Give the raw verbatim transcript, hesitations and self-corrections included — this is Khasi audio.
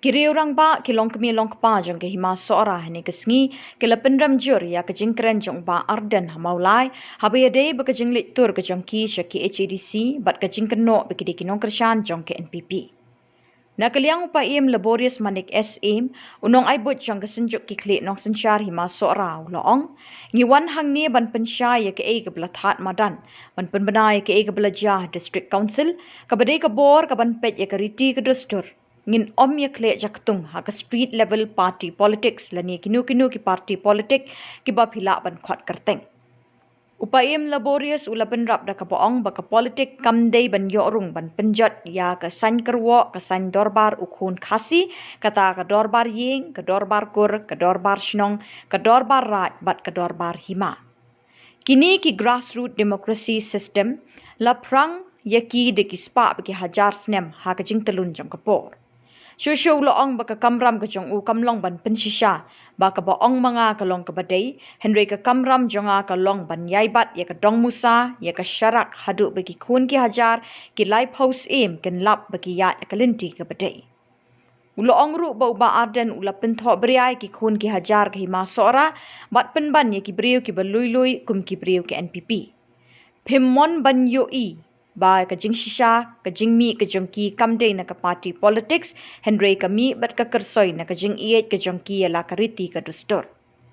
Ki riew rangbah, ki longkmie longkpa jong ka Hima Sohra hynne ka sngi ki la pynrem jur ïa ka jingkren jong u Bah Ardent ha Mawlai, haba ïadei bad ka jingleit tur ka jong ki sha ki H A D C bad ka jingkynnoh ba ki dei ki nongkyrshan jong ka N P P. Na ka liang u Paiem Laborious Manik Syiem, u nongai buit jong ka Synjuk ki Khlieh Nongsynshar Hima Sohra, u la ong, ngi wan hangne ban pynshai ïa kaei kaba la thad madan, ban pynbna ïa kaei kaba la jia ha District Council, kaba dei ka bor ka ban peit ïa ka riti ka dustur. Ngin ym ïa khleh jaktung ha ka street level party politics lane kino kino ki party politic kiba phi lah ban khot kyrteng. U Paiem Laborious u la bynrap da kaba ong ba ka politik kam dei ban ïoh rung ban pynjot ïa ka saiñ kyrwoh, ka saiñ dorbar u khun Khasi, kata ka dorbar ïing, ka dorbar kur, ka dorbar shnong, ka dorbar raid bad ka dorbar hima. Kine ki grassroot democracy system la phrang ïa ki da ki spah bad ki hajar snem ha ka jingtyllun jong ka por. Shuh shuh u la ong ba ka kamram ka jong u kam long ban pynshisha ba kaba ong ma nga ka long kaba dei, hynrei ka kamram jong nga ka long ban ïai bat ïa ka dong musa, ïa ka sharak, haduh ba ki khun ki hajar ki laiphew syiem kin lap ba ki ïaid ïa ka lynti kaba dei. U la ong ruh ba u Bah Ardent u la pynthoh bria ïa ki khun ki hajar ka Hima Sohra bad pynban ïa ki briew kiba lui lui kum ki briew ka N P P. Phim mon ban ïohi ba ka jingshisha, ka jingmih ka jong ki kam dei na ka party politics, hynrei ka mih bad ka kyrsoi na ka jingïeit ka jong ki ïa la ka riti ka dustur.